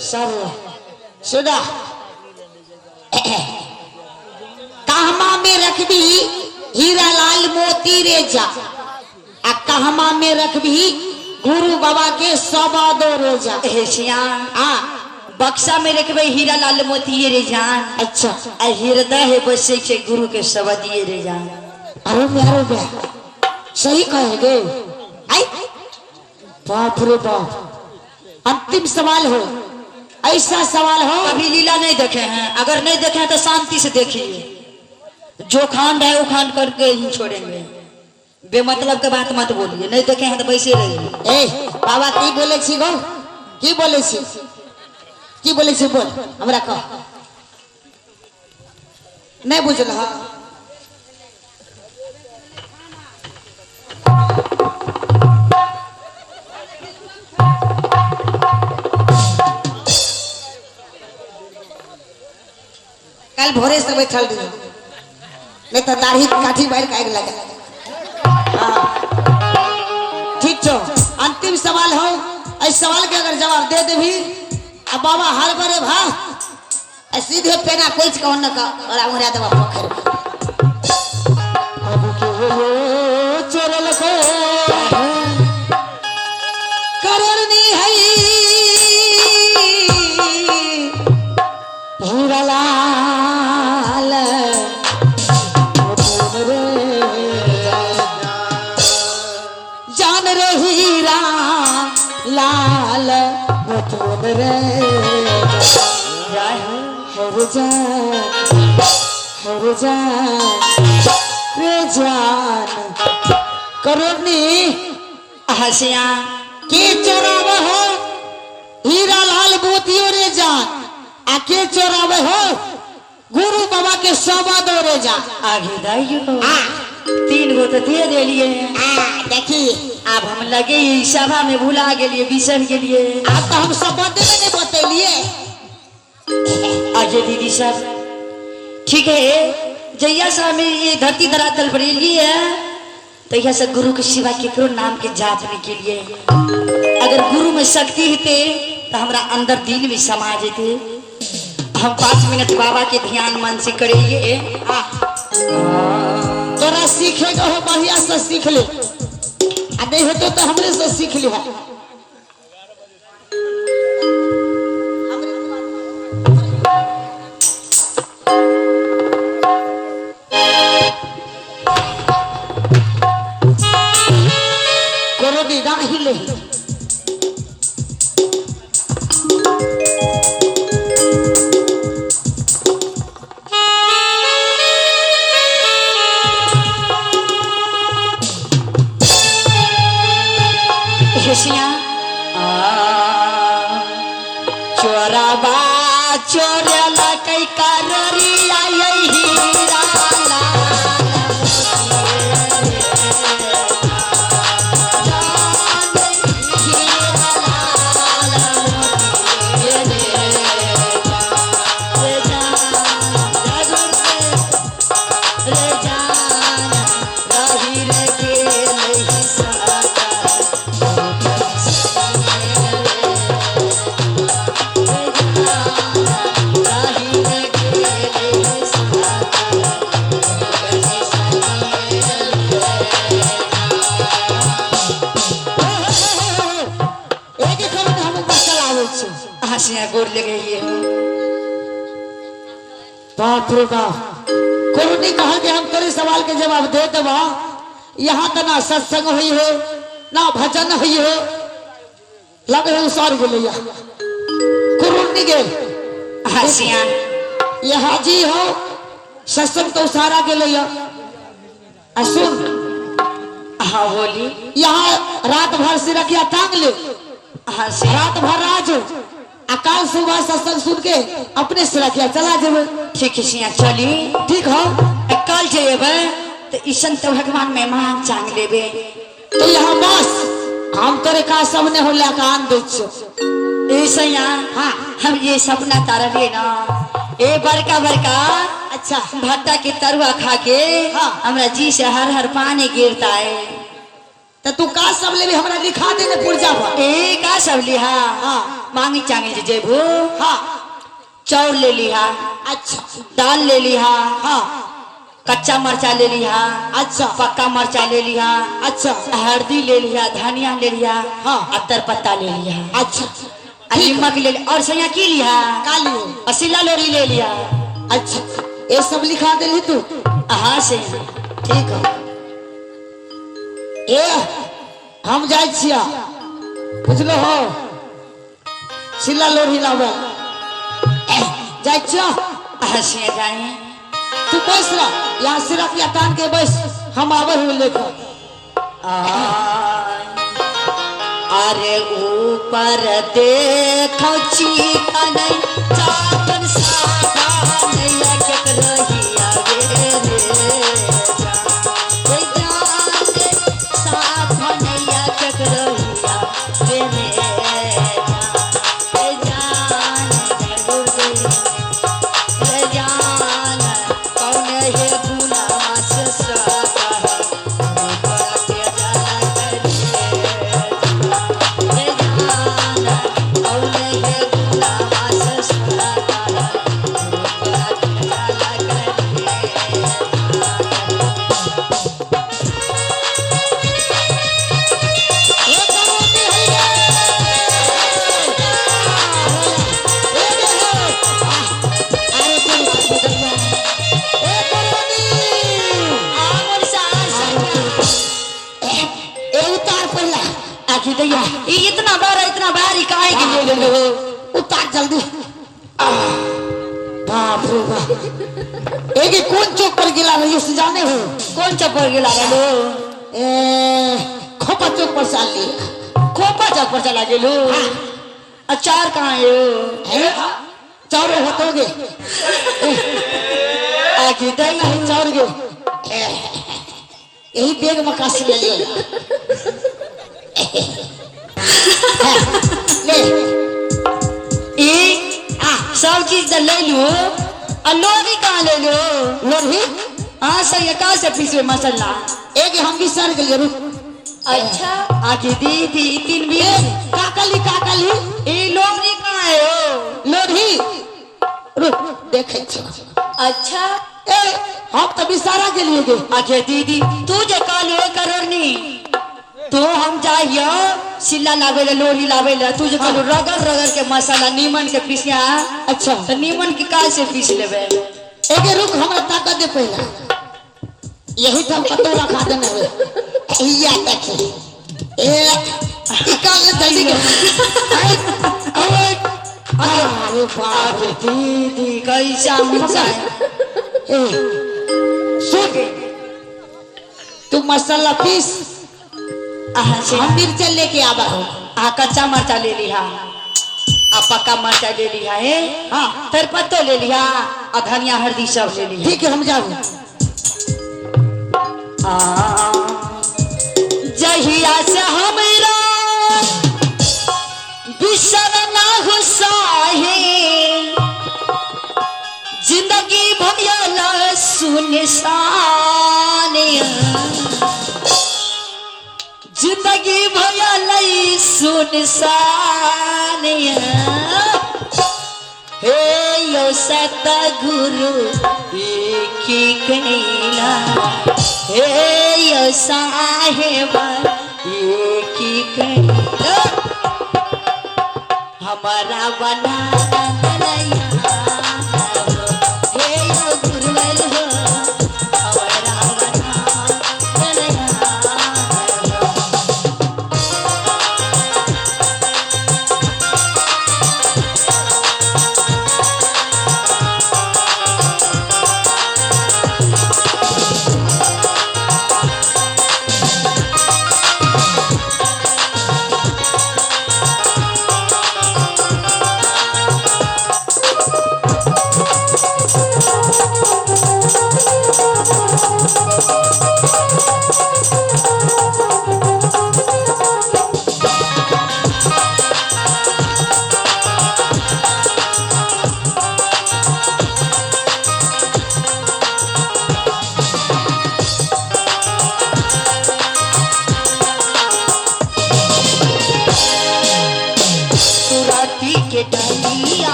सर सुना, कहमा में रखबी हीरा लाल मोती रे जा, आ कहमा में रखबी गुरु बाबा के सवा दो रे जा। हे सियान, आ बक्सा में रखबे हीरा लाल मोती रे जान। अच्छा। आ हृदय है बसे छे गुरु के शब्द ये रे जान। अरे प्यारे बे, सही कहे गे। आई बाप रे बाप, अंतिम सवाल हो, ऐसा सवाल हो। कभी लीला नहीं देखे हैं, अगर नहीं देखे हैं तो शांति से देखिए। जो खांड है वो खांड करके ही छोड़ेंगे, बेमतलब के बात मत बोलिए। नहीं देखे हैं तो वैसे रहिए। ए बाबा, की बोले छी गो? की बोले छी? की बोले छी? बोल हमरा, कह। नहीं बुझल? हाँ, कल भोरे से बैठल रही, नहीं तो दाढ़ी काठी बाहर काग लगा। हाँ। ठीक छो, अंतिम सवाल हो। इस सवाल के अगर जवाब दे देभी अब बाबा हर बरे भा आ सीधे पेना कोच कौन न का और उड़ा देबा पोखर में। अब के चोरल को करनी है हीरा लाल रे जान रे, हीरा लाल मोतन रे। हर जान, हर जान रे जान करोनी। हसिया। के चोरावे हो हीरा लाल मोतियो रे जान, आ के चोरावे हो गुरु बाबा के 2.25 रे जान? आगे दाइयो। आ 3 गो तो दे देलिए। आ देखी। अब हम लगे ई सभा में भुला गेलिए, बिसर गेलिए। अब तो हम सब में नहीं बतेलिए। आगे दीदी सब ठीक है। जैया से हमें ये धरती धरातल पर एलिए है तहिया से गुरु के सिवा केकरो नाम के जाप नहीं के लिए। अगर गुरु में शक्ति होते तो हमरा अंदर दिल में समा जेते। हम 5 मिनट बाबा के ध्यान मन से करेंगे। तोरा सीखे के हो बढ़िया से सीख ले, आ नहीं होतो तो हमरे से सीख लिहा। करोनी नाही ले। हेसिया चोराबा चोरला कई कररिया यही हीरा लाल। एक एक करोनी हम बसल आबै छी। हंसिया गोर लगे ये। बाप रे बाप, कोरोनी कहा कि हम तोरे सवाल के जवाब दे देबा। यहाँ तो ना सत्संग हुई हो ना भजन हुई हो, लगे हो सर गेलैया कोरोनी गेल। हंसिया। यहाँ जी हो सत्संग तो सारा गेलैया। आ सुन। हाँ बोली। यहाँ रात भर से रखिया टांग ले। हंसिया। रात भर राज आ काल सुबह सत्संग सुन के अपने से रखिया चला जेबे। ठीक है सिया, चली। ठीक हो। कल जेबे तो ईसन तो भगवान मेहमान चांग लेबे। तो यहाँ बस हम तोरे का सब ने होला का आन दै छियो। ए सैया। हाँ। हम ये सपना तारलिए ना, ए बड़का बड़का अच्छा भट्टा के तरुआ खा के हाँ। हमरा जी से हर हर पानी गिरता है। तो तू का सब लेबी हमरा लिखा दे ने पुर्जा पर। ए का सब लिहा? हाँ। मांगी चांगी जे जेबू। हाँ। चाउर ले लिहा। अच्छा। दाल ले लिहा। हाँ। कच्चा मरचा ले लिहा। अच्छा। पक्का मरचा ले लिहा। अच्छा। हल्दी ले लिहा, धनिया ले लिहा। हाँ। अतर पत्ता ले लिहा। अच्छा। आ नीमक ले लिहा। और सैया की लिहा? का लियो? असीला लोरी ले लिहा। अच्छा, ये सब लिखा देली तू? हाँ सैया। ठीक है। ए हम जाइ छिया, बुझलो हो, सिला लोरी लावे जाइ छिया। हाँ सैया जाए। तू बैस रह यहाँ, सिरक या तान के बैस, हम आवे हुए लेकर। अरे ऊपर देखो चिकन चाकन सादा नैया केकरो हिया गे रे जान साफ नैया केकरो हिया गे रे जान रे जान कौन हे गुलाम से सका ऊपर के जाला करे रे जान कौन हे गुलाम से सका ऊपर के जाला करे। ए करोती है रे। ए गे हे। अरे तेरी बदलवा। ए करोती। आमर सार ए उतार पहला। आखी दैया ई इतना बार इतना बारी काहे के ले गेलो? उतार जल्दी। आह, बाप रे बाप, ए गे कौन चौक पर गिला रही से जाने हो? कौन चौक पर गेला लो? ए खोपा चौक पर चाल ली। खोपा चौक पर चला गेलो? अचार कहाँ है? हैं? चाउर होतोगे। आखी दैया। नहीं चाउर गे यही बैग में कास ले ले ले। ई सब चीज त ले लू, आ लोरी कहाँ ले लो? लोरही? हाँ सही है, कहाँ से पीसवे मसाला? एक हम भी सर गेलिए, रुक। अच्छा आखी दीदी तीन भी। ए काकली काकली। ई लोरी कहाँ है हो? लोरही रुक देखे छो। अच्छा। ए हम तो बिसारा गेलिए गे। आखे दीदी तू जे कहलो करोनी तो हम जाइयो सिल्ला लावे ले लोरी लावे ले, तू जे कहलो रगड़ रगड़ के मसाला नीमन के पीसिया। अच्छा। तो नीमन के का से पीस लेबे? एके रुक, हमरा ताकत दे पहला, यही तो हम कतो रखा देने हुए या देखे ए निकाल ले जल्दी के। अरे अरे अरे बाप रे। दीदी कैसा मुझा। ए सुन, तू मसाला पीस। आहा से। हम मिर्चा लेके आवा हो। आ कच्चा मरचा ले लिहा, आ पक्का मरचा ले लिहा है। हाँ। तेजपत्तो ले लिहा, आ धनिया हल्दी सब ले लिहा। ठीक है, हम जाओ। आ जहिया से हमरा बिसर ना हो साहे, जिंदगी भयल सुनसान, जिंदगी भयल सुनसान, हे यो सतगुरु एक कैला, हे यो साहेब एक कैला, हमारा बना दलैया, हे यो गुरुवर हो, हमारा बना दलैया। ए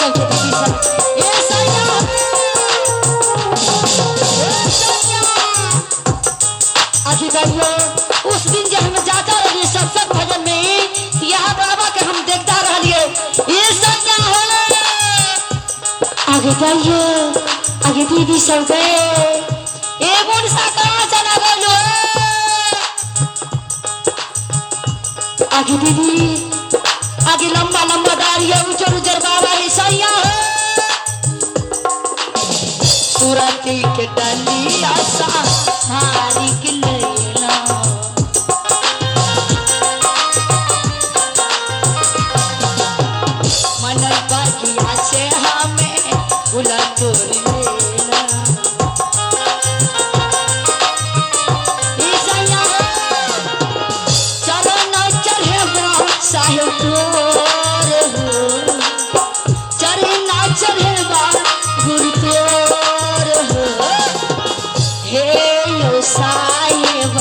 सबके दीदी सब ए सैया, ए सैया। आखिर गाइयो उस दिन जब हम जाता रहिए सत्संग भजन में, यहाँ बाबा के हम देखता रहिए ये सैया हो। आगे गाइयो, आगे दीदी सब गए, ए मुनसा कहाँ चला गलो। आगे दीदी, आगे लंबा लंबा दाढ़ी है, उजर उजर बाबा ये सैया हो। सुरती के डलिया सा हारी के लैला, मन बगिया से हमें गुलाब तोड़ लेना। ई सैया चरण चढ़े साहेब तोर हो, चरण चढ़े गुरु तोर हो। हे यो साहेब